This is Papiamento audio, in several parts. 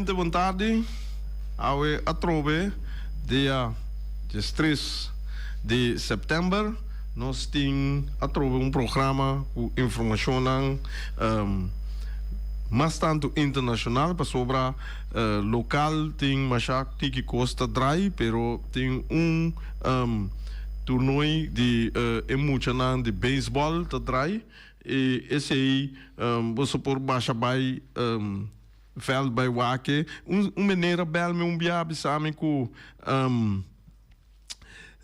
Oyente bon tardi. Awe atrobe dia diestres di september nos tin atrobe un programa ku informashonnan mas tantu internashonal pasobra lokal tin masha tiki kos ta drai pero tin un turnooi di e muchanan di beisbòl ta drai i esei boso por basha bai vèlt bai wak e. Un meneer a bèl mi un bia a bisa mi ku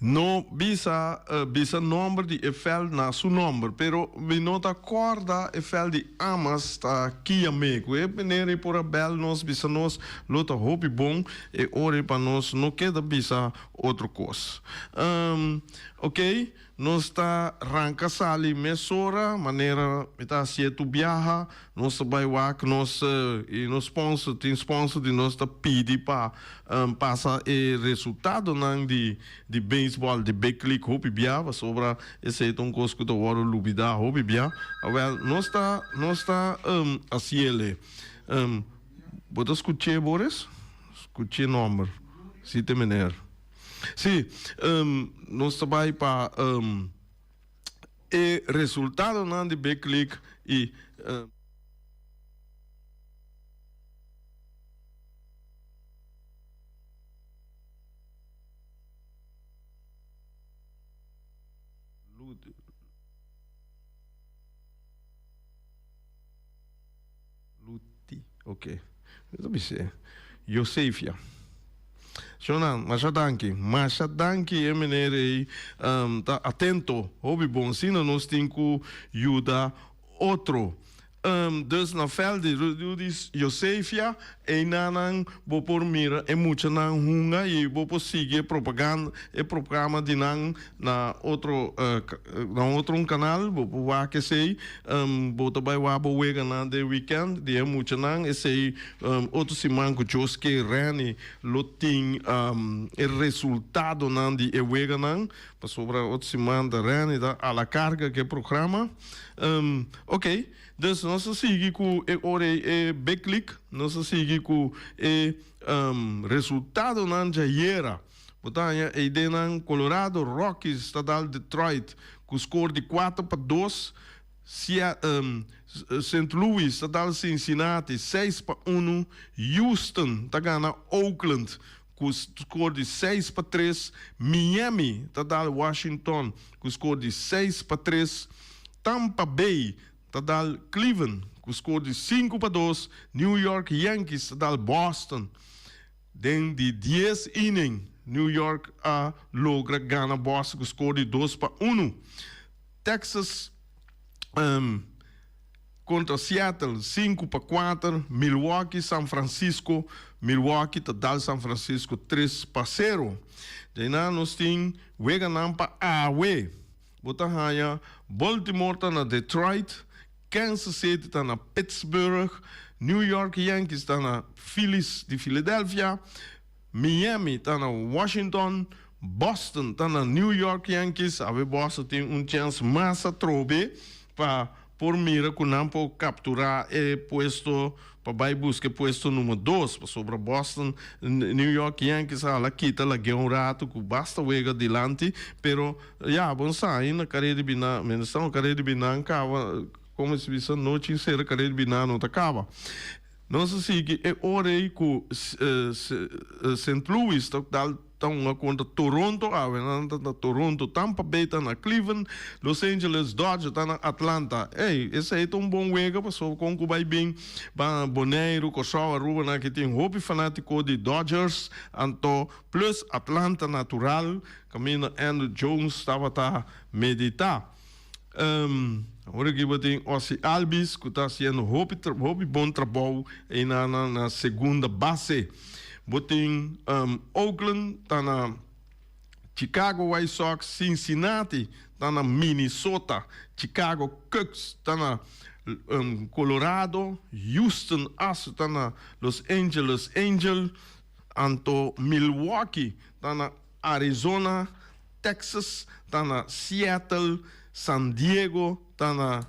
no bisa bisa nòmber di e vèlt na su nòmber pero mi no ta kòrda e vèlt di Amas ta kia me ku e meneer ei por a bèl nos bisa nos lo ta hopi bon e ora ei pa nos no keda bisa otro kos. Oke. Nos ta ranka sali mesora manera mi ta hasié tur biaha. Nos ta bai wak nos i nos sponsor, tin sponsor di nos ta pidi pa pasa e resultadonan di di beisbòl di Big League hopi bia pasobra esei ta un kos ku ta wòrdu lubidá hopi bia. Awèl nos ta nos ta hasiel e. Bo ta skuch'é Boris? Skuch'é nòmber si te meneer. Sí, nos ta bai pa e resultadonan di Big League i. Luti, ok. Mi ta bis'é. Josefia. Shonnan, masha danki. Masha danki e meneer ei ta atento. Hopi bon. Asina nos tin ku yuda otro. Dus na vèlt di Rudy Josefia, einanan bo por mira e muchanan hunga i bo por sigui e propaganda, e programa di nan na otro na otro un kanal. Bo por wak esei. Bo ta bai wak bo weganan den weekend di e muchanan esei otro siman ku Joske Renny lo tin e resultadonan di e weganan pasobra otro siman ta Renny ta a la karga ku e programa. Ok dus nos ta sigui ku e ora ei e big league nos ta sigui ku e resultadonan djayera. Bo ta haña eidennan Colorado Rockies ta dal Detroit ku skor di 4-2, Sint Louis ta dal Cincinnati 6-1, Houston ta gana Oakland ku skor di 6-3, Miami ta dal Washington ku skor di 6-3, Tampa Bay ta dal Cleveland ku skor di 5-2, New York Yankees ta dal Boston. Den di dies inning, New York a logra gana Boston ku skor di 2-1. Texas kontra Seattle 5-4, Milwaukee San Francisco, Milwaukee ta dal San Francisco 3-0. Djainan nos tin weganan pa awe. Bo ta haña Baltimore ta na Detroit, Kansas City ta na Pittsburgh, New York Yankees ta na Phillies di Philadelphia, Miami ta na Washington, Boston ta na New York Yankees. Awe Boston tin un chèns mas atrobe pa por mira ku nan por kapturá e puesto pa bai buska e puesto number dos, pasobra Boston, New York Yankees a hala kita lag'é un ratu ku basta wega dilanti, pero ya bon sa ainda kareda di bina, mientras tanto kareda di bina kaba, komo si bisa nochi insera kareda di bina no ta kaba. Nos a sigui e ora ei ku Sint Louis ta dal. Ta hunga kontra Toronto awe nan ta na Toronto, Tampa Bay ta na Cleveland, Los Angeles Dodgers ta na Atlanta. Ey, esey ta un bon wega pasobra kon ku bai bin ba Boneiru, Kòrsou, Aruba nan aki tin hopi fanátiko di Dodgers, anto plus Atlanta natural kaminda Andruw Jones tabata meditá. Awor aki bo tin Ozzie Albies ku ta hasiendo hopi hopi bon trabou einan na segunda base. Bo tin Oakland ta na Chicago White Sox, Cincinnati ta na Minnesota, Chicago Cubs ta na Colorado, Houston Astros ta na Los Angeles Angels, anto Milwaukee ta na Arizona, Texas ta na Seattle, San Diego ta na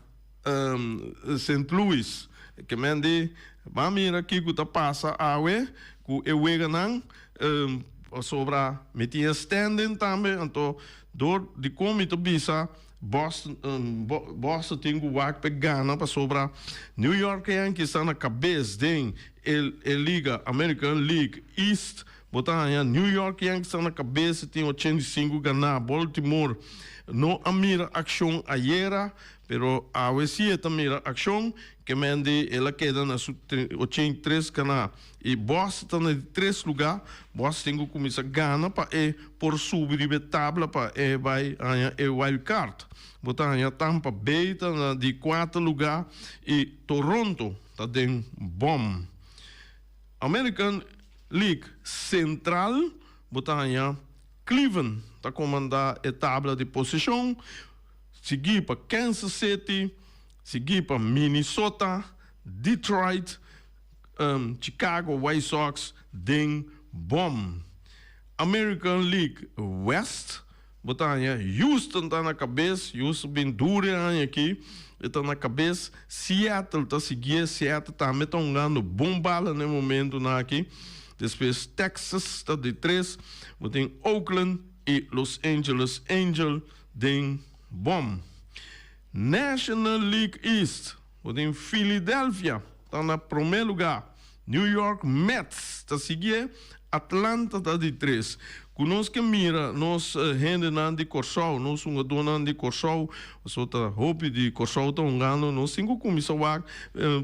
Sint Louis. Ke men di. Ban mira kiko ta pasa awe ku e weganan, pasobra mi tin e standing tambe, anto dor di kon mi ta bisa Boston, Boston tin ku wak p'e gana pasobra New York Yankees ta na kabes den e e liga American League East. Bo ta haña New York Yankees ta na kabes i tin 85 ganá. Baltimore no a mira akshon ayera, pero awe si e ta mira akshon. Kemendi el a keda na su 83 ganá. I Boston ta na di tres lugá. Boston tin ku kuminsá gana pa e por subi riba e tabla pa e bai haña e wild card. Bo ta haña Tampa Bay ta na di kuater lugá i Toronto ta den bòm. American League Central, bo ta haña Cleveland ta komandá e tabla di posishon, siguí pa Kansas City, siguí pa Minnesota, Detroit, Chicago White Sox den bòm. American League West, bo ta haña Houston ta na kabes, Houston bin duru e aña aki, e ta na kabes, Seattle ta siguié, Seattle tambe ta hungando bon bala na e momentunan aki, despues Texas ta di tres, bo tin Oakland i Los Angeles Angel den bòm. National League East, Bo tin Philadelphia ta na promé lugá, New York Mets ta siguié, Atlanta ta di tres. Ku nos ke mira nos hendenan di Kòrsou, nos hungadónan di Kòrsou, pasobra ta hopi di Kòrsou ta hungando, nos tin ku kuminsá wak,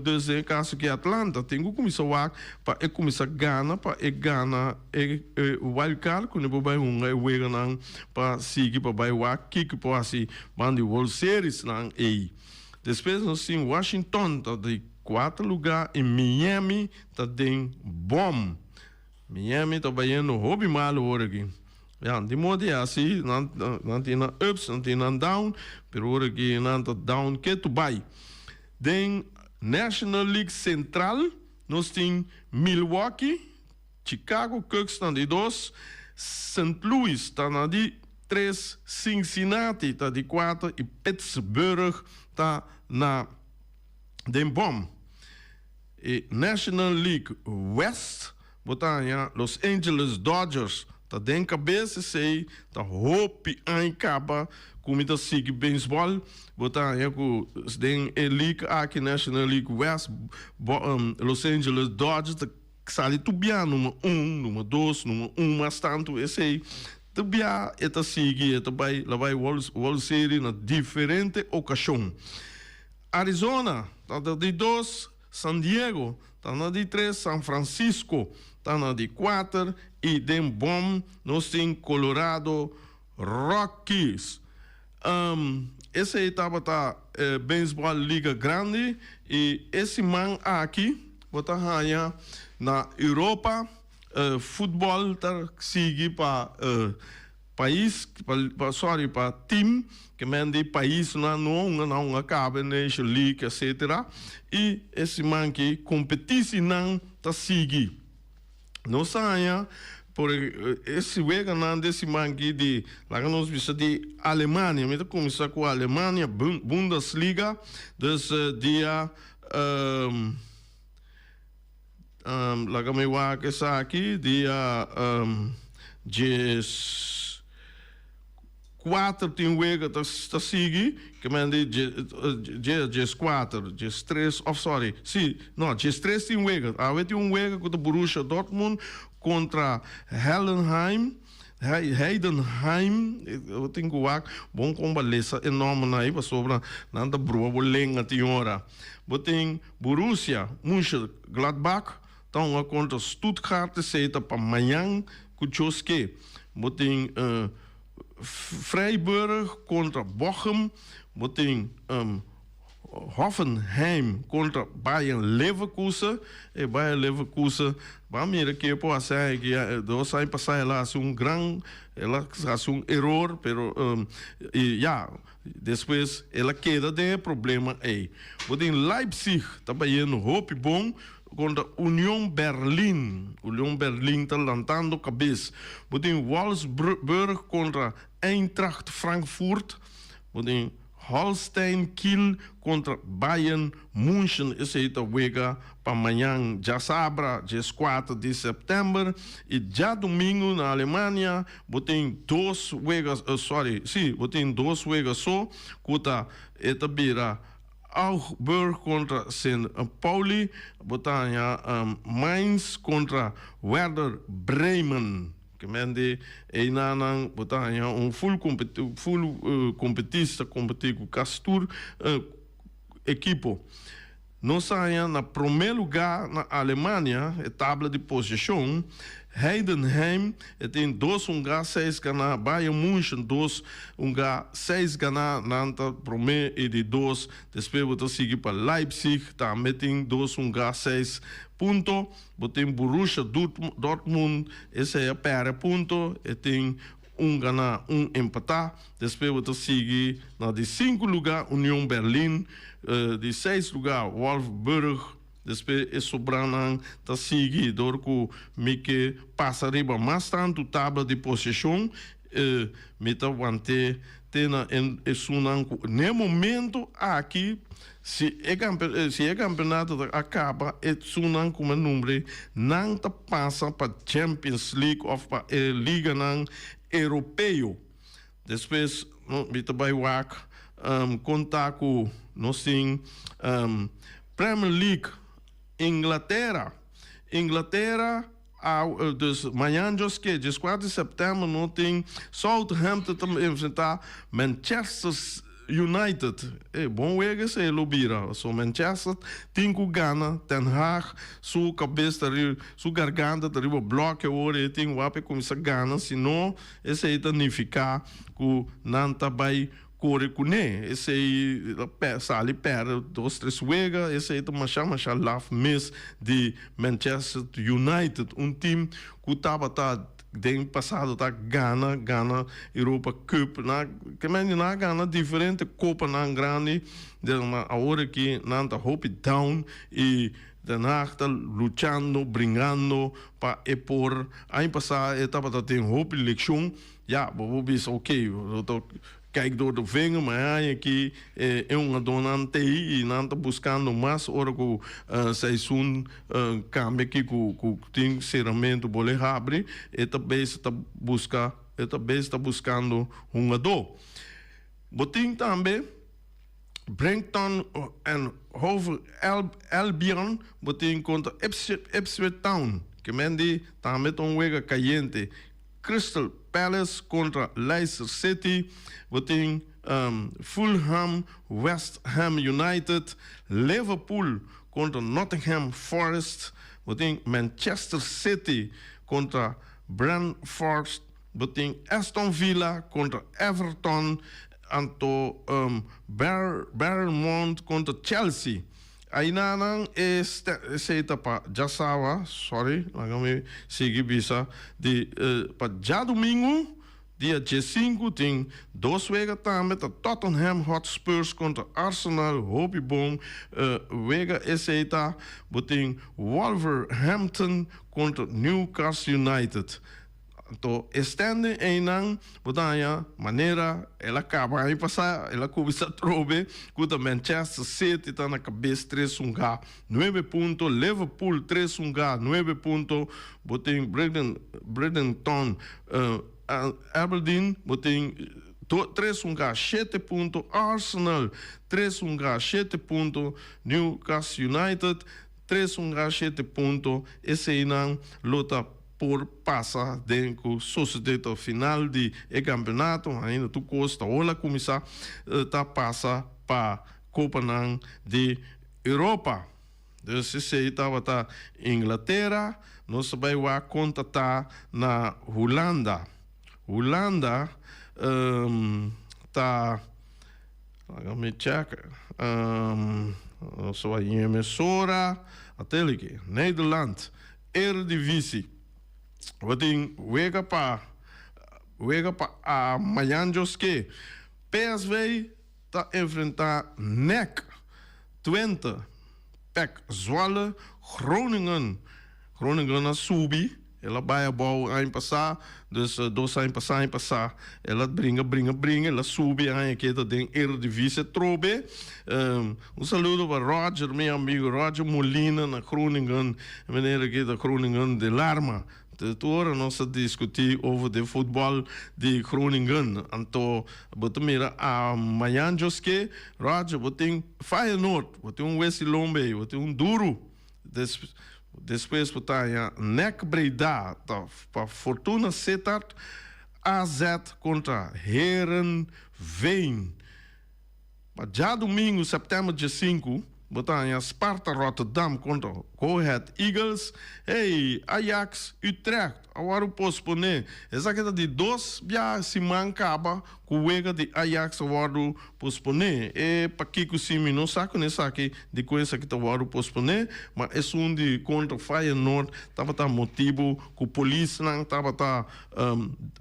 dus den e kaso aki Atlanta tin ku kuminsá wak pa e kuminsá gana, pa e gana e wild card ku no por bai hunga e weganan pa sigui pa bai wak kiko por hasi ban di World Series nan ei. Despues nos tin Washington ta di kuater lugá i Miami ta den bòm. Miami ta bayendo hopi malu ora aki. Ya, di moda ya si nan nan tin nan ups, nan tin nan down, pero ora aki nan ta down ketu bai. Den National League Central nos tin Milwaukee, Chicago Cubs na di dos, Saint Louis ta na di tres, Cincinnati ta di kuater i Pittsburgh ta na den bòm. E National League West bo ta haña Los Angeles Dodgers ta den kabes, esei ta hopi aña kaba ku mi ta sigui beisbòl, bo ta haña ku den e league aki National League West Los Angeles Dodgers ta Sali tur bia numa un, numa dos, numa un mas tantu esei tur bia e ta sigui e ta bai la bai World Series na diferente okashon. Arizona ta na di dos, San Diego ta na di tres, San Francisco ta na di kuater i den bòm nos tin Colorado Rockies. Esei tabata e Beisbòl Liga Grandi i e siman aki bo ta haña na Europa futbòl ta sigui pa pais pa sorry pa tim ke men di paisnan no hunga nan hunga kabe Nation League etcetera i e siman aki kompetisinan ta sigui. Nos a haña por e weganan di siman aki di, laga nos bisa di Alemania. Mi ta kuminsá ku Alemania, Bundesliga. Dus dia, laga mi wak esaki, dia djes. Kuater tin wega ta ta sigui, ke men di dje dje djeskuater, djestres of sorry, si, no, djestres tin wega. Awe tin un wega ku ta Borussia Dortmund kontra Hellenheim, Heidenheim, bo tin ku wak bon kon bo lesa e nòmbernan ei pasobra nan ta brua bo lenga tin ora. Bo tin Borussia Mönchengladbach ta hunga kontra Stuttgart, esei ta pa mañan ku djoske. Bo tin Freiburg kontra Bochum, bo tin Hoffenheim kontra Bayern Leverkusen. E Bayern Leverkusen, ban mira ke por hasi aki, dos aña pasá el a hasi un gran, el a hasi un eror, pero ya, despues el a keda den e problema ei. Bo tin Leipzig ta bayendo hopi bon Kontra Union Berlin, Union Berlin ta lantando kabes. Bo tin Wolfsburg kontra Eintracht Frankfurt. Bo tin. Holstein Kiel kontra Bayern München. Esei ta wega pa mañan djasabra 14 di sèptèmber. I djadumingu na Alemania bo tin dos wega, sorry, si, bo tin dos wega so ku ta e ta bira Augsburg kontra Sint Pauli, bo ta haña Mainz kontra Werder Bremen. Ke men di einanan bo ta haña un full full kompetista kompetí ku kasi tur ekipo. Nos a haña na promé lugá na Alemania e tabla di posishon, Heidenheim e tin dos hungá seis ganá, Bayern München dos hungá seis ganá, nan ta promé i di dos, despues bo ta sigui pa Leipzig tambe tin dos hungá seis punto. Bo tin Borussia Dortmund, esei a pèrdè punto, e tin un ganá, un empatá. Despues bo ta sigui na di sinku lugá Union Berlin, di seis lugá Wolfsburg. Despues e sobranan ta sigui dor ku mi ke pasa riba mas tantu tabla di posishon, mi ta want'é te na esunnan ku n'e momento aki si e si e kampeonato ta a kaba esunnan ku mi a nombre nan ta pasa pa Champions League òf pa e liganan europeo. Despues mi ta bai wak kon ta ku nos tin Premier League Inglatera. Inglatera. Aw, dus mañan djoske, 14 di sèptèmber, no tin Southampton ta enfrentá Manchester United. E bon wega esei lo bira. So Manchester tin ku gana. Ten Hag su kabes ta riba, su garganta ta riba blòk awor. E tin wak pa e kuminsá gana, si no esei ta nifiká ku nan ta bai Kore kuné, esei ta sali pèrdè dos tres wega, esei ta masha masha laf mes di Manchester United, un tim ku tabata den pasado ta gana gana Europa Cup, nan ke men di nan a gana diferente kopanan grandi, ma awor aki nan ta hopi down i Den Haag ta luchando, bringando pa e por, aña pasá e tabata tin hopi lekshon. Ya, bo por bisa ok, bo ta kijk door de vinger, ma e aña aki e hungadónan t'ei i nan ta buskando mas ora ku seizoen kambia aki ku ku tin seramentu bolé habri, e ta bezig ta buska, e ta bezig ta buskando hungadó. Bo tin tambe Brighton en Hove Albion, bo tin kontra Ipswich Town, ke men di tambe ta un wega kayente. Crystal Palace kontra Leicester City, bo tin Fulham, West Ham United, Liverpool kontra Nottingham Forest, bo tin Manchester City kontra Brentford, bo tin Aston Villa kontra Everton, anto Bournemouth kontra Chelsea. Ainanan e esei ta pa djasawa, sorry, laga mi sigui bisa di pa djadumingu dia 15 tin dos wega tambe ta Tottenham Hotspurs kontra Arsenal, hopi bon wega esei ta, bo tin Wolverhampton kontra Newcastle United. Anto e standing einan bo ta haña manera el a kaba aña pasá, el a kuminsá trobe ku ta Manchester City ta na kabes tres hungá nuebe punto, Liverpool tres hungá nuebe punto, bo tin Brighton Aberdeen bo tin tres hungá shete punto, Arsenal tres hungá shete punto, Newcastle United tres hungá shete punto, eseinan lo ta. Por pasa den cu sosode ta final di e campeonato, ainda tur cos ta hola cuminsa ta pasa pa copanan di Europa. Dus esey tabata Inglatera, nos ta bay wak con ta ta na Hulanda. Hulanda ta, laga mi check, nos ta bay emesora, ateliki, Nederland. Eredivisie. Bo tin wega pa wega pa mañan djoske. PSV ta enfrenta NEC, Twente, PEC Zwolle, Groningen. Groningen a subi. El a bai abou aña pasá, dus dos aña pasá, aña pasá el a bringa, bringa, bringa, el a subi aña aki e ta den Eredivisie atrobe. Un saludo pa Roger, mi amigo Roger Molina na Groningen, e meneer aki ta Groningen del Arma. Tur ora nos ta diskutí over de futbòl di Groningen. Anto bo ta mira a mañan djoske, Roger, bo tin Feyenoord, bo tin un wesi lombe ei, bo tin un duru. Despues bo ta haña NEC Breda ta pa Fortuna Sittard, AZ kontra Heerenveen. Pa djadumingu sèptèmber 15 bo ta haña Sparta Rotterdam kontra Go Ahead Eagles. Hey, Ajax Utrecht a wòrdu posponé. Esaki ta di dos bia siman kaba ku wega di Ajax a wòrdu posponé. E pakiko si mi no sa kon esaki dikon esaki ta wòrdu posponé, ma esun di kontra Feyenoord tabata motibu ku polisnan tabata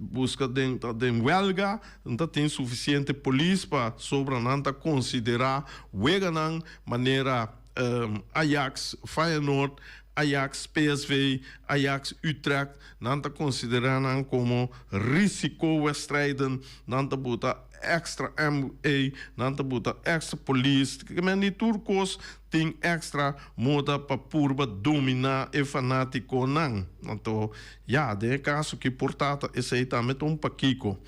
buska den ta den wèlga. No ta tin sufisiente polis pa sobra nan ta konsiderá weganan manera Ajax, Feyenoord, Ajax, PSV, Ajax, Utrecht, nan ta konsiderá nan komo risikowedstrijden, nan ta buta èkstra ME, nan ta buta èkstra polis, men di tur kos tin èkstra moda pa purba dominá e fanátikonan. Anto, ya, den e kaso ki por ta ta esei tambe ta un pakiko.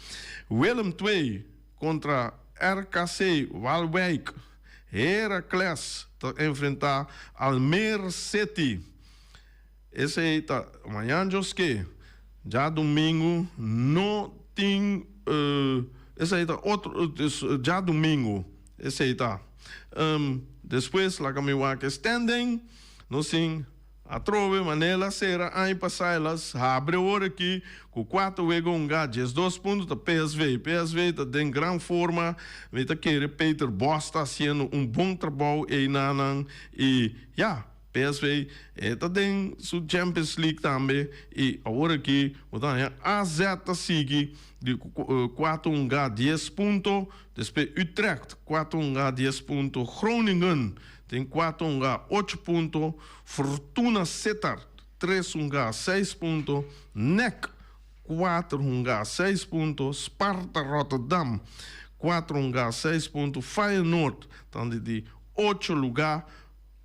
Willem II kontra RKC Waalwijk. Heracles ta enfrentá Almere City. Esei ta mañan djoske. Djadumingu no tin esei ta otro djadumingu esei ta. Despues laga mi wak e standing. Nos tin atrobe manera el a sera aña pasá el a habri awor aki ku kuater wega hungá 12 punto ta PSV. PSV ta den gran forma. Mi ta kere Peter Bosz ta hasiendo un bon trabou einanan i ya. PSV e ta den su Champions League tambe y awor aki bo ta haña AZ ta sigui di kuater hunga dies punto, despues Utrecht kuater hunga dies punto, Groningen tin kuater hunga ocho punto, Fortuna Sittard tres hunga seis punto, NEC kuater hunga seis punto, Sparta Rotterdam kuater hunga seis punto, Feyenoord ta di ocho luga.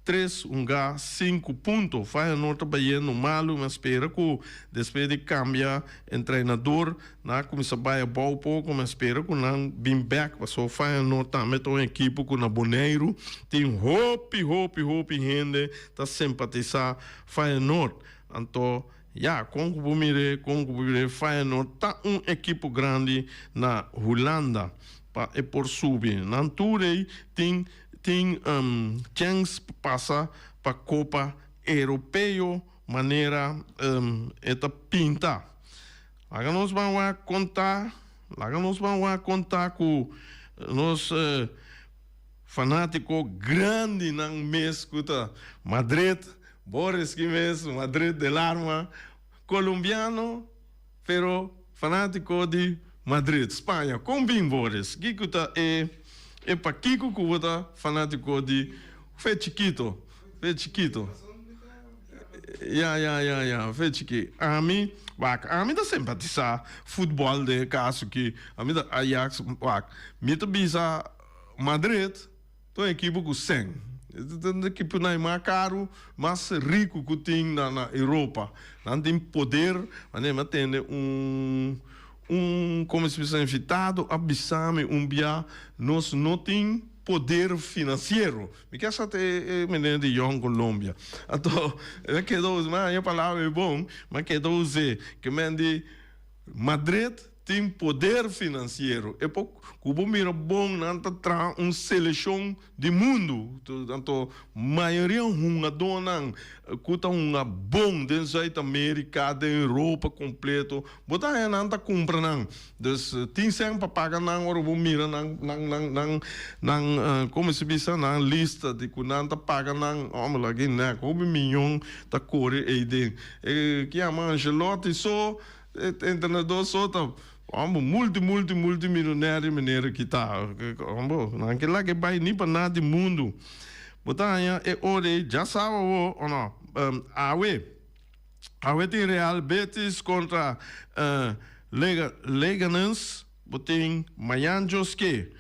Tres hunga sinku punto. Feyenoord ta bayendo malu. Mi a spera ku despues di kambia entrenador nan a kuminsá bai abou poko. Mi a spera ku nan bin bèk pasobra Feyenoord tambe ta un ekipo ku na Boneiru tin hopi hopi hopi hende ta simpatisá Feyenoord. Anto ya kon ku bo mir'é kon ku bo mir'é Feyenoord ta un ekipo grandi na Hulanda pa e por subi. Nan tur ei tin. Tin chèns pa pasa pa Kopa Europeo manera e ta pinta. Laga nos ban wak konta, laga nos ban wak konta ku nos fanátiko grandinan mes ku ta Madrid, Boris ki mes, Madrid del Arma, Colombiano. Pero fanátiko di Madrid, Spaña, kon bin Boris? Kiko ta e e pakiko ku bo ta fanátiko di fe chikito? Fe chikito. Ya, ya, ya, ya, fe chiki. Ami, wak, ami ta simpatisá futbòl den e kaso ki. Ami ta Ajax, wak. Mi ta bisa Madrid. Ta un ekipo ku sèn. Ta un ekiponan e mas karu, mas riku ku tin na na Europa. Nan tin poder, manera mi a tende un un komo si bisa invitado a bisa mi un bia nos no tin poder finansiero. Mi ke sa ta e meneer di Jong Colombia. Anto mi a keda usa, mi a haña palabra ei bon, mi a keda us'é. Ke men di Madrid Tin poder finansiero. E por ku bo mira bon nan ta traha un seleshon di mundu. Anto mayoria hungadónan ku ta hunga bon den Zuid Amerika, den Europa kompleto, bo ta haña nan ta kumpra nan. Dus tin sèn pa paga nan ora bo mira nan nan nan nan nan komo si bisa nan lista di ku nan ta paga nan. Hòmber laki nèk hopi miyon ta kore eiden. E ke yama Ancelotti so. E entrenador so ta hombo multi multi multi milionario meneer aki ta. Hombo nan ke laga e bai ni pa nada di mundu. Bo ta haña e ora ei djasawa awo o no awe. Awe tin Real Betis kontra Leganés, bo tin mañan djoske,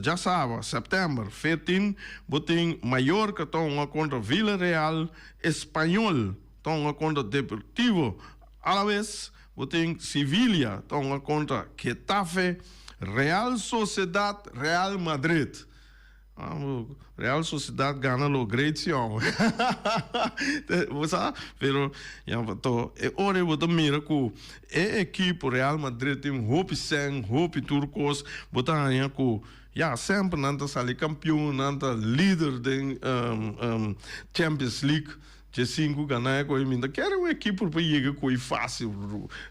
djasaba, sèptèmber 14, bo tin Mallorca ta hunga kontra Villarreal, Espanyol ta hunga kontra Deportivo Alaves, bo tin Sevilla ta hunga kontra Getafe, Real Sociedad, Real Madrid. Real Sociedad gana lo great si homber. Bo sa? Pero ya to e ora bo ta mira ku e ekipo Real Madrid tin hopi sèn, hopi tur kos, bo ta haña ku ya semper nan ta sali kampion, nan ta lider den Champions League. Dje sinku gana e koe mi ta kere un ekipo por yega koe fásil.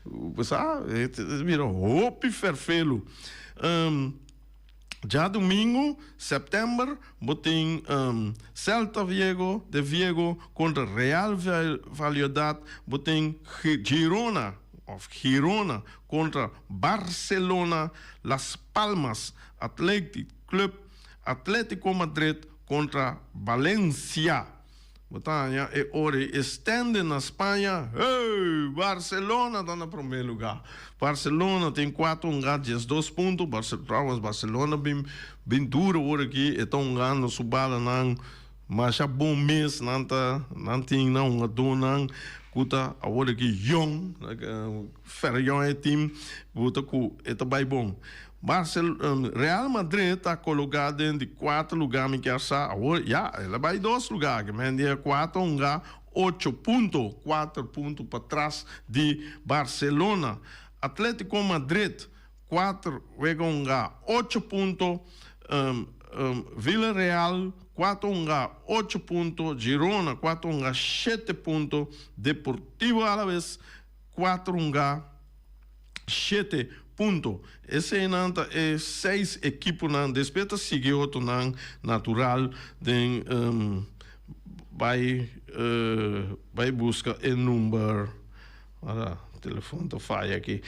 Bo sa? E ta bira hopi ferfelu. Djadumingu, sèptèmber, bo tin Celta Viego de Viego kontra Real Valladolid, bo tin Girona òf Girona kontra Barcelona, Las Palmas Athletic Club, Atletico Madrid kontra Valencia. Bo ta haña e ora ei e standing na Spaña, hey! Barcelona ta na promé lugá. Barcelona tin kuater hungá 12 punto. Trouwens Barcelona bin bin duro awor aki, e ta hungando su balanan masha bon mes. Nan ta nan tin nan hungadónan ku ta awor aki yòn, fèr yòn e tim ku ta ku e ta bai bon. Barcel Real Madrid ta kologá den di kuater lugá mi kier sa awor ya el a bai dos lugá aki men di e kuater hunga ocho punto kuater punto patras di Barcelona Atletico Madrid kuater wega hunga ocho punto Villarreal kuater hunga ocho punto Girona kuater hunga shete punto Deportivo Alaves kuater hunga shete punto. Eseinan ta e seis ekiponan. Despues ta sigui otronan natural den bai bai buska e number ora telefon ta faya aki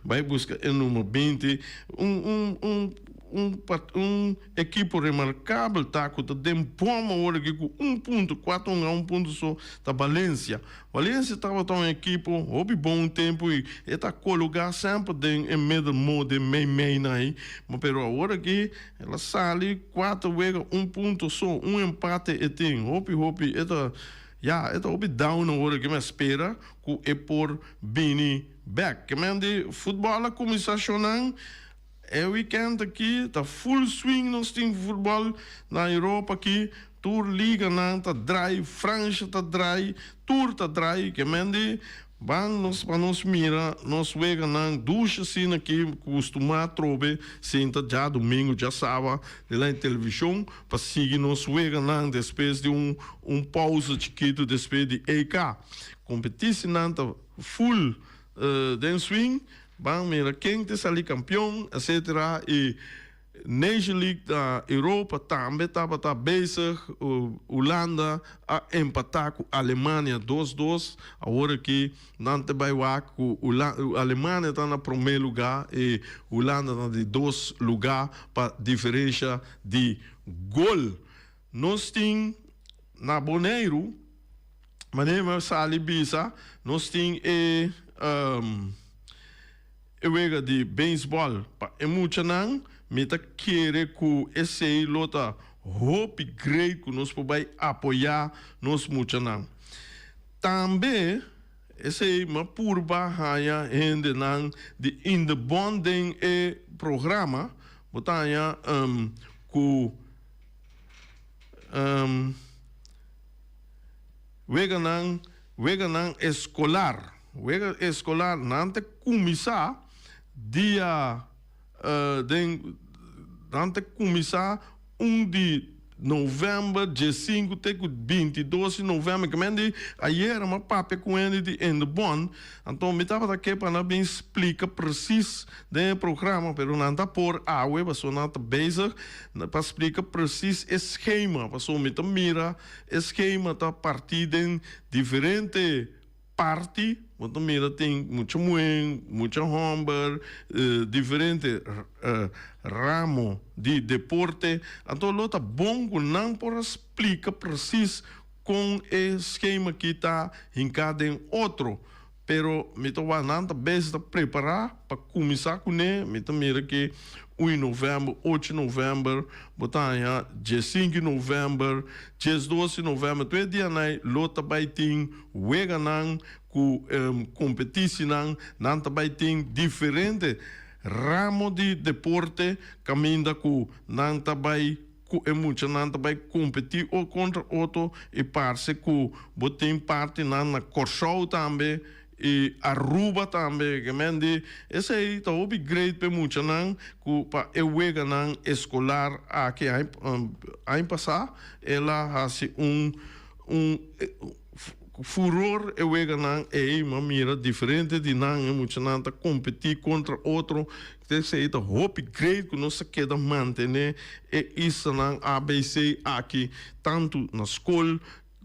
bai buska e number 20 un un un un un Ekipo remarkabel ta ku ta den bom awor aki ku un punto, kuater un a un punto so ta Valencia. Valencia tabata un ekipo hopi bon un tempu i e ta kologá semper den e middelmoot, den mei meinan ei, ma pero awor aki el a sali kuater wega un punto so, un empate e tin. Hopi hopi e ta ya e ta hopi down awor aki, mi a spera ku e por bini bek. Ke men di futbòl a kuminsá shonnan. E weekend aki ta full swing nos tin futbol na Europa aki tur liganan ta draai Francia ta draai tur ta draai ke men di ban nos pa nos mira nos weganan dushi asina aki custuma atrobe sinta djadomingo djasaba dilanti television pa sigui nos weganan despues di un un pausa chikito despues di EK competicinan ta full den swing. Ban mira ken te sali kampion etcetera y Nation League na Europa tambe tabata bezig Hulanda a empata cu Alemania dos dos awor aki nan te bay wak cu Alemania ta na prome luga y Hulanda ta di dos luga pa diferencia di gol. Nos tin na Boneiru. Manera mi a sali bisa, nos tin e e wega di beisbòl pa e muchanan. Mi ta kere ku esei lo ta hopi great ku nos por bai apoyá nos muchanan. Tambe esei mi a purba haña hendenan di Indebon den e programa. Bo ta haña ku. Weganan, weganan eskolar. Wega eskolar nan ta kuminsá dia den nan ta kuminsá un di novèmber 15 te ku 22 di novèmber. Ke men di ayera mi a papia ku hende di Indebon, anto mi tabata ke pa nan bin splika presis den e programa pero nan ta por awe pasobra nan ta bezig pa splika presis e skema pasobra mi ta mira E skema ta partí den diferente parti, bo ta mira tin mucha muhé, mucha hòmber, diferente ramo di deporte, anto lo ta bon ku nan por a splika presis. kon e skema aki ta hinká den otro. Pero mi ta wak nan ta bezig ta prepará pa kuminsá kuné. Mi ta mira ke un di novèmber, ocho di novèmber, bo ta haña diesinku di novèmber, diesdos di novèmber, tur e dianan ei lo ta bai tin weganan ku kompetisinan. Nan ta bai tin diferente ramo di deporte kaminda ku nan ta bai ku e muchanan ta bai kompetí o kontra otro i parse ku bo tin partinan na Kòrsou tambe i Aruba tambe. Ke men di esei ta hopi great pa e muchanan ku pa e weganan eskolar aki. Aña pasá el a hasi un un furor e weganan ei, mi a mira diferente di nan, e muchanan ta kompetí kontra otro. Esei ta hopi great ku nos a keda mantené e islanan ABC aki tantu na skol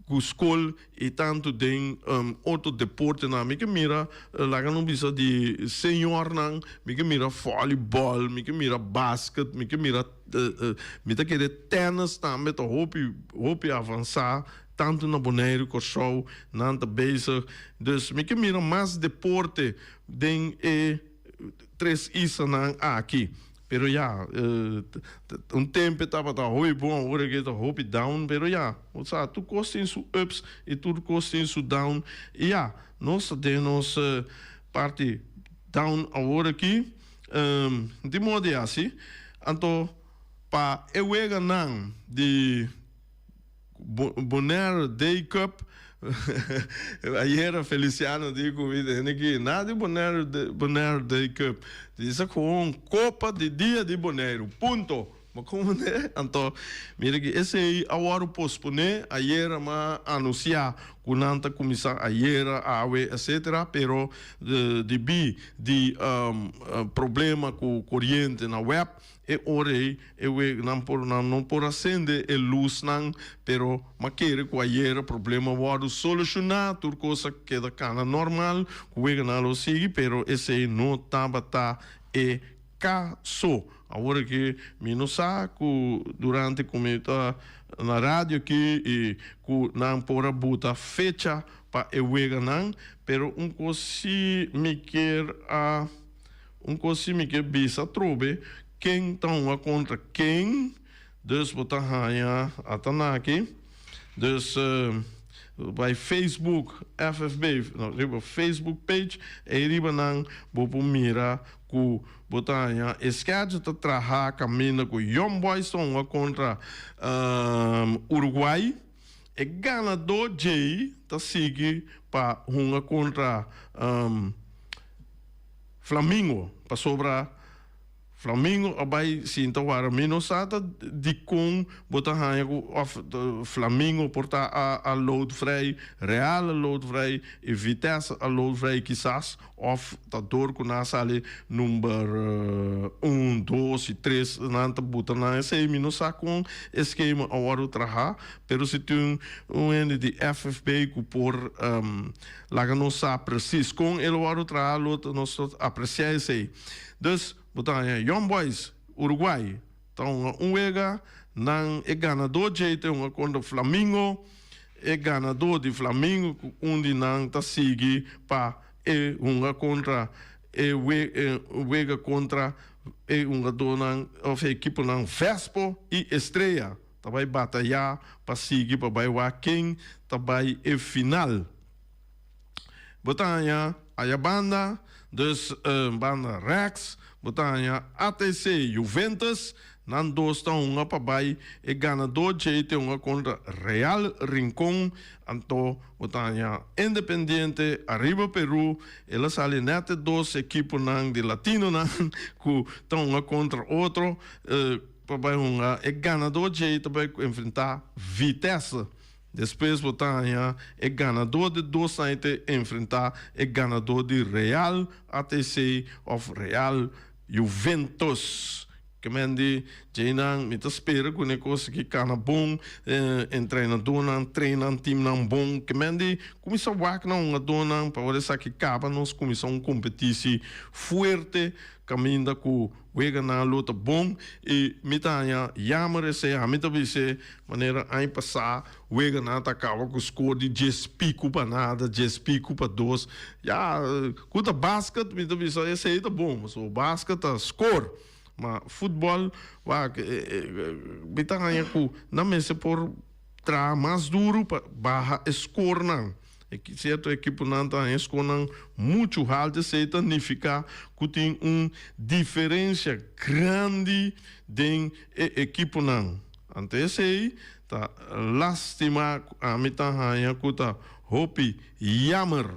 ku skol i tantu den otro deportenan. Mi ke mira laga nos bisa di señornan, mi ke mira vòlibòl, mi ke mira basket, mi ke mira mi ta kere tènis tambe ta hopi hopi avansá tantu na Boneiru, Kòrsou nan ta bezig. Dus mi ke mira mas deporte den e tres islanan aki. Pero ya, un tempo e tabata hopi bon, awor e ta hopi down, pero ya, bo sa, tur kos tin su ups i tur kos tin su down. I ya, nos ta den nos parti down awor aki. Di modo asi, anto pa e weganan di. Bonaire Day Cup Ayera Feliciano di cu mi tene ki na di Bonaire Bonaire Day Cup di sa gewoon Copa di Dia di Boneiru punto bo comprende anto mira ki esey a wordo pospone ayera ma anuncia cu nan ta cuminsa ayera awe etcetera pero debi di problema cu coriente na web. E ora ei e wegnan por nan no por a sende e lusnan, pero m'a kere ku ayera problema wòrdu solushoná, tur kos a keda kana normal, ku weganan lo sigui, pero esei no tabata e kaso. Awor aki mi no sa ku durante ku mi ta na radio aki i ku nan por a buta fecha pa e weganan, pero un kos si mi kier a. Un kos si mi ke bisa atrobe, ken ta hunga kontra ken, dus bo ta haña atanaki. Dus bai Facebook FFB, no, riba Facebook page, ei riba nan bo por mira ku bo ta haña e schedule ta traha kaminda ku Young Boys ta hunga kontra Uruguay. E ganadó djei ta sigui pa hunga kontra Flamingo, pasobra Flamingo a bai sinta wara. Mi no sa ta dikon bo ta haña ku òf Flamingo por ta a load vrij, Real a load vrij i Vitesse a load vrij kisas. Òf ta dor ku nan a sali number un, dos i tres, nan ta buta nan esei. Mi no sa kon e skema a wòrdu trahá, pero si tin un hende di FFB ku por Laga nos sa precies con el wòrdu traha lo nos ta aprecia esey. Dus bo ta haña Young Boys Uruguay ta hunga un wega nan e ganador djey ta hunga contra Flamingo e ganador di Flamingo cu un di nan ta sigui pa e hunga contra e wega contra e hungadornan of e equiponan Vespo y Estrella. Ta bai batayá pa sigui pa bai wak ken ta bai e final. Bo ta haña aya banda, dus banda rèks, bo ta haña ATC Juventus, nan dos ta hunga pa bai e ganadó djei ta hunga kontra Real Rincon, anto bo ta haña Independiente ariba Peru, el a sali nèt e dos ekiponan di latinonan ku ta hunga kontra otro. Pa bai hunga e ganadó djei ta bai enfrentá Vitesse. Despues bo ta haña e ganadó di dos aña ta enfrentá e ganadó di Real ATC òf Real Juventus. Ke men di djeinan mi ta spera ku ne kos aki kana bon, entrenadónan train nan timnan bon. Ke men di kuminsá wak nan hungadónan pa ora esaki kaba nos kuminsá un kompetisi fuerte kaminda ku weganan lo ta bon. I mi ta haña yamer esei, ami ta bis'é manera aña pasá weganan ta kaba ku skor di djes piku pa nada, djes piku pa dos. Ya ku ta basket mi ta bisa esei ta bon pasobra basket ta skor. Ma futbòl, wak, mi ta haña ku nan mester por traha mas duru pa baha e skornan. Sierto ekiponan ta haña skornan muchu haltu, esei ta nifiká ku tin un diferensia grandi den e ekiponan. Anto esei ta lastima ku ami ta haña ku ta hopi yammer.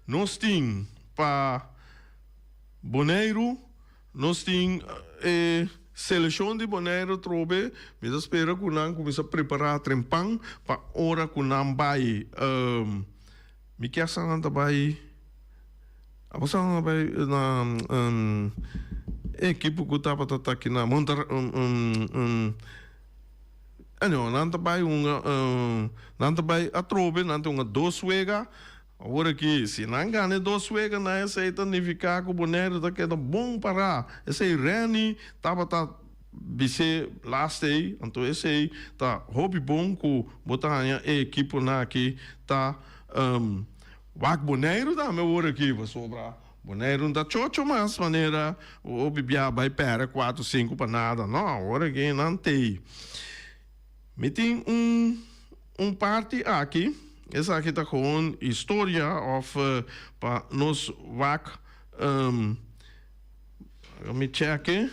Nos tin pa Boneiru, nos tin e seleshon di Boneiru atrobe. Mi ta spera ku nan kuminsá prepará trempan pa ora ku nan bai. Mi kier sa nan ta bai, abo sa nan ta bai na e ekipo ku tabata ta aki na Monter. Anyway, nan ta bai hunga, nan ta bai atrobe, nan ta hunga dos wega. Awor aki, si nan gana e dos weganan, esei ta nifiká ku Boneiru ta keda bon pará. Esei Renny tabata bis'é last ei, anto esei ta hopi bon ku bo ta haña e ekiponan aki ta wak Boneiru tambe awor aki, pasobra Boneiru no ta chocho mas manera hopi bia bai pèrdè kuatro sinku pa nada no awor aki nan tei. Mi tin un un parti aki esaki ta gewoon historia of pa nos wak mi cheke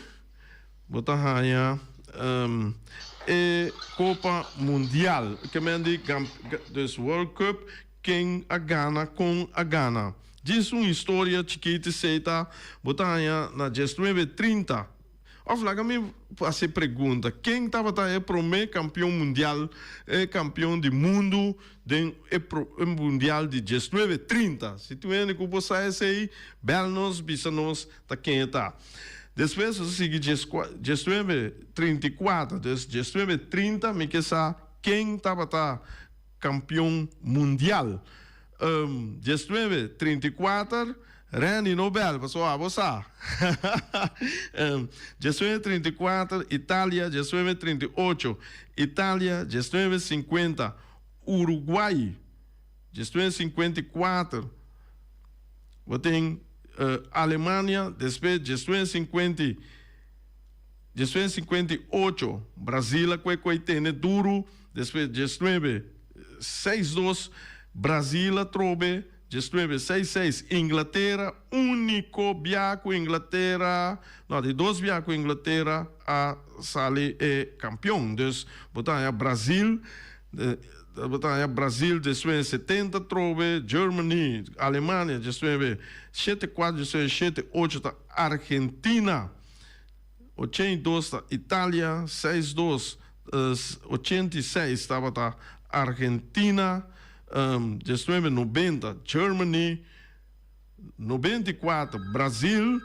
bo ta haña e kopa mundial ke men di dus world cup. Ken a gana, kon a gana. Djis un historia chikiti esei ta, bo ta haña na diesnuebe 30. Of laga mi hasi e pregunta, ken tabata e promé kampion mundial, e kampion di mundu den e e mundial di diesnuebe 30? Si tin hende ku bo sa esei, bèl nos bisa nos ta ken e ta. Despues nos a sigui 1934, dus 1930 mi ke sa ken tabata Kampion mundial. 19, 34, Randy no bel pasobra abo sa. 19, 34, Italia, 19, 38, Italia, 19, 50, Uruguay, 19, 54, bo tin Alemania, despues 19, 50. 1958, Brasil a kue kue tene duru, despues 1962, Brasil atrobe, 1966, Inglatera, uniko bia ku Inglatera, no, di dos bia ku Inglatera a sali e kampion. Dus bo ta haña Brasil, bo ta haña Brasil 1970 atrobe, Germany, Alemania 1974, 1978 ta Argentina. 82 ta Italia, seis dos, 86 tabata Argentina, 1990 Germany, 94 Brazil,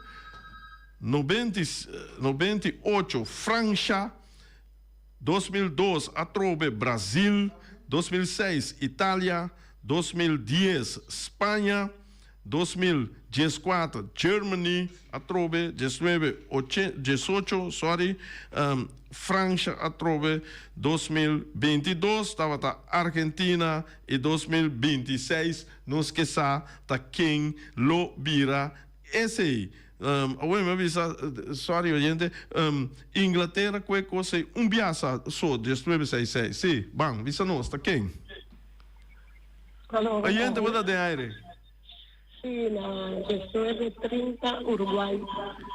98 Francia, 2002 atrobe Brazil, 2006 Italia, 2010 Spaña, 2014 Germany atrobe, 19 18 sorry, Francia atrobe, 2022 tabata Argentina y 2026 nos ke sa ta ken lo bira esey. Awor mi a bisa, sorry oyente, Inglatera ku e kos ei un biasa so 1966. Si, ban, bisa nos, ta ken? Aló, Oyente, bo ta den aire. Si, na 1930 Uruguay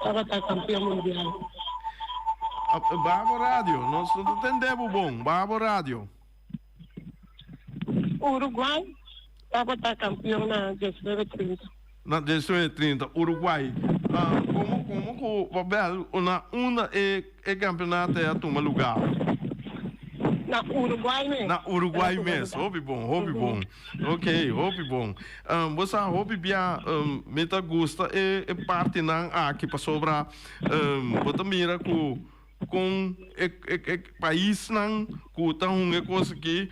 tabata kampion mundial. Baha bo radio, nos no ta tende bo bon, baha bo radio. Uruguay tabata kampion na 1930. Na 1930, Uruguay. Komo komo ku Babel na unda e e kampeonato ei a tuma lugá? Na. Na Uruguay mes. Na Uruguay mes. Hopi bon, hopi bon. Ok, hopi bon. Um, bo sa hopi bia um, mi ta gusta e, e partinan aki pasobra um, bo ta mira ku kon e, e, e paisnan ku ta hunga e kos aki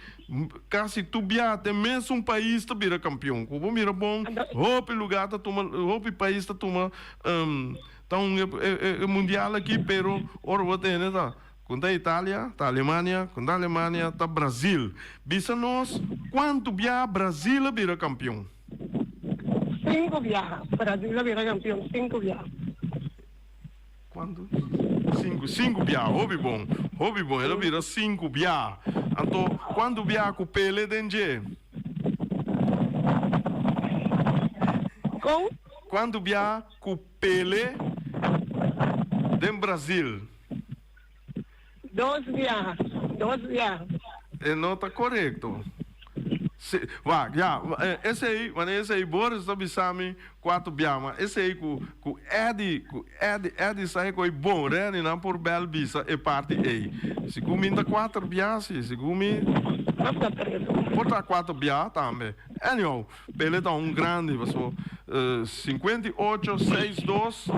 kasi tur bia te mesun pais ta bira kampion. Ku bo mira bon, hopi lugar ta tuma, hopi pais ta tuma um, ta hunga e, e, e mundial aki, pero ora bo tene ta Kon ta Italia, ta Alemania, kon ta Alemania, ta Brazil. Bisa nos kuantu biaha Brazil a bira kampion? Sinku biaha. Brazil a bira kampion sinku biaha. Kuantu? Sinku. Sinku biaha. Hopi bon. Hopi bon. El a bira sinku biaha. Anto, kuantu biaha ku Pele den dje? Kon? Kuantu biaha ku Pele den Brazil? Dos biaha, dos biaha. E no ta korekto. Si, wak, ya, esei, wanneer esei Boris ta bisa mi kuater biaha, ma esei ku, ku Eddy, ku Eddy, Eddy sa e koi bon, Renny nan por bel bisa e parti ei. Segun mi ta kuater biaha si, segun mi. Por ta tres. Por ta kuater biaha tambe. Anyhow, Pele ta un grandi paso 58, 6, 2,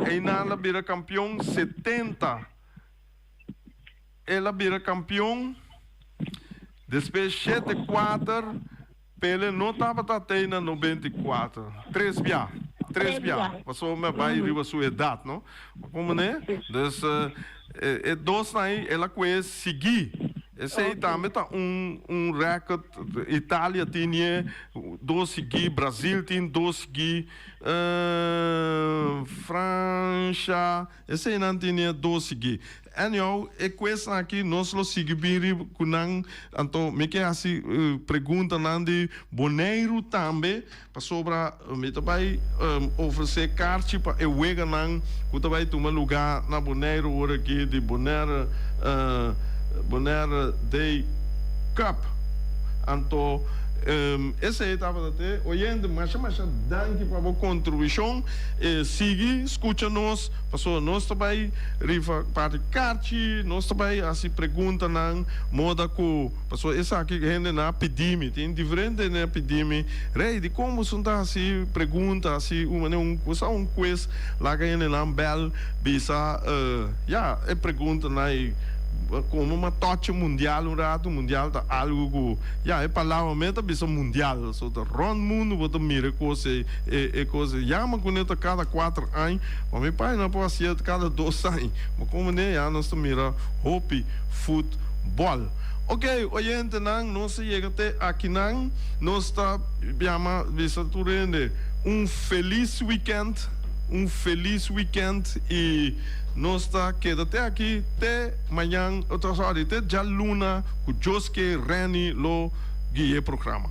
einan el a bira kampion, 70 el a bira kampion, despues shete kuater, Pele no tabata tei na 94, tres bia, tres bia, paso mi a bai riba su edat no, como ne, dus e dosnan ei el a kue sigui. Esei tambe ta un un record. Italia tin e dos sigui, Brazil tin dos sigui, Francia, eseinan tin e dos sigui. Anyhow, e cuesnan aki nos lo sigui bin riba cu nan. Anto mi ke haci preguntanan di Boneiru tambe, pasobra mi ta bay ofrece karchi pa e weganan cu ta bay tuma luga na Boneiru ora aki di Bonaire Bonaire Day Cup. Anto esey tabata te oyente masha masha danki pa bo contribucion. Sigui scucha nos pasobra nos ta bay rifa parti karchi, nos ta bay haci preguntanan moda cu. Pasobra esaki hendenan a pidi mi, tin diferente hende a pidi mi, Rey, dikon boso no ta hasi pregunta, hasi un manera un kusa un quiz, laga hendenan bèl bisa ya e preguntanan ei komo ma tòchi mundial un ratu, mundial ta algu ku ya e palabra mes ta bisa mundial, so ta rònt mundu bo ta mira e kos ei, e kos ei yama kuné ta kada kuater aña, pa mi pai nan por hasié kada dos aña, ma komo ne ya nos ta mira hopi futbòl. Ok, oyentenan, nos a yega te akinan. Nos ta yama bisa tur hende un felis weekend, un felis weekend y nos ta keda te aki te mañan, sorry, te djaluna cu Joske Renny lo guia e programa.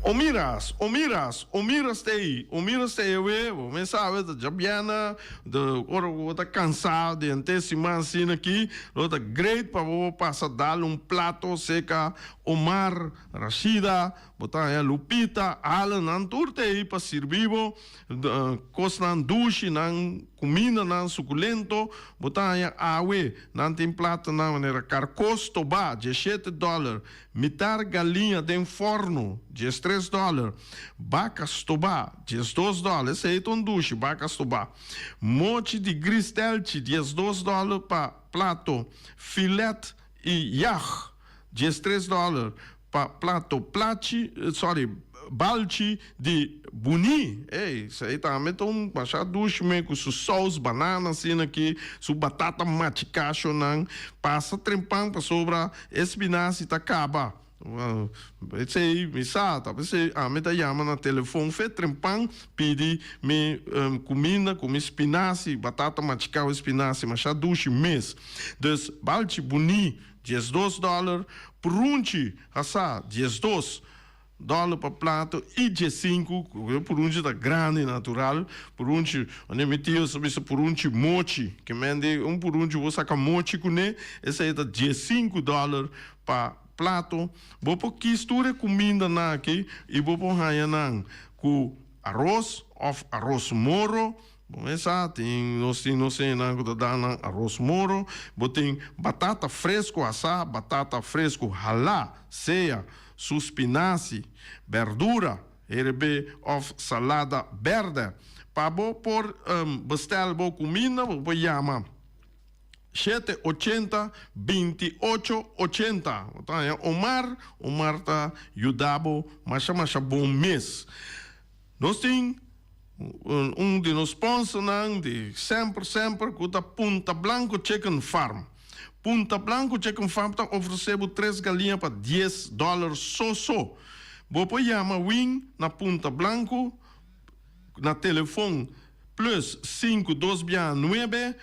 Omiras, omiras, omiras ta ei, omiras ta ei awe, bo mes sabe ta djabièrnè, de ora ku bo ta kansá di henter siman asina aki, lo ta great pa bo pasa dal un plato seka Omar, Rashida, Bo ta haña Lupita, Allen, nan tur ta ei pa sirbi bo kosnan dushi, nan kumindanan sukulento. Bo ta haña awe, nan tin platonan manera karkos tobá, diesshete dòler, mitar galiña den fòrnu, diestres dòler, baka stobá, 12 dòler, esei ta un dushi, baka stobá, mochi di gristelchi, 12 dòler pa plato, filet i yag, 13 dòler, Pa plato plachi, sorry, balchi di buni. Ey, esei tambe ta un masha dushi me ku su sous, banana asina aki, su batata machikashonan. Pasa trempan pasobra e spinasi ta kaba. Esei mi sa, ta p'esei ami ta yama na telefon fe trempan pidi mi kuminda ku mi spinasi, batata machikao i spinasi masha dushi mes. Dus balchi buni 12 dòler, purunchi hasá 12. dòler pa plato i 15, ku e purunchi ta grandi natural, purunchi, wanneer mi tio sa bisa purunchi mochi, ke men di un purunchi bo saka mochi kuné, esei ta 15 dòler pa plato. Bo por kis tur e kumindanan aki i bo por haña nan ku aros òf aros moro. Bo mesa tin nos tin nos hendenan ku ta da nan aros moro. Bo tin batata fresku asá, batata fresku halá, sea su spinasi, berdura, herebé òf salada bèrdè. Pa bo por bestèl bo kuminda bo por yama 7 80 28 80. Bo ta haña Omar, Omar ta yuda bo masha masha bon mes. Nos tin un di nos sponsornan di semper semper ku ta Punta Blanco Chicken Farm. Punta Blanco Chicken Farm ta ofresé bo tres galiña pa 10 dòler so so. Bo por yama Win na Punta Blanco na telefòn +5 2 bia 9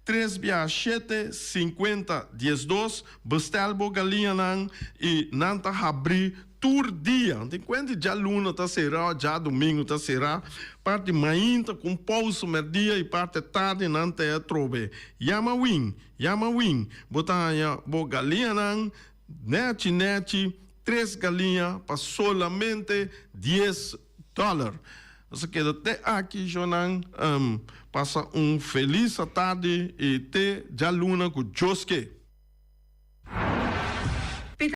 3 bia 7 50 12. Bestèl bo galiñanan i nan ta habri tur dia. Tin kuenta djaluna ta será, djadumingu ta será. Parti mainta ku un pousa mèrdia i parti tardi nan ta atrobe. Yama Win, yama Win. Bo ta haña bo galiñanan nèchi nèchi, tres galiña pa solamente 10 dòler. Nos a keda te aki, shonnan. Pasa un felis tardi i te djaluna ku Dios ke.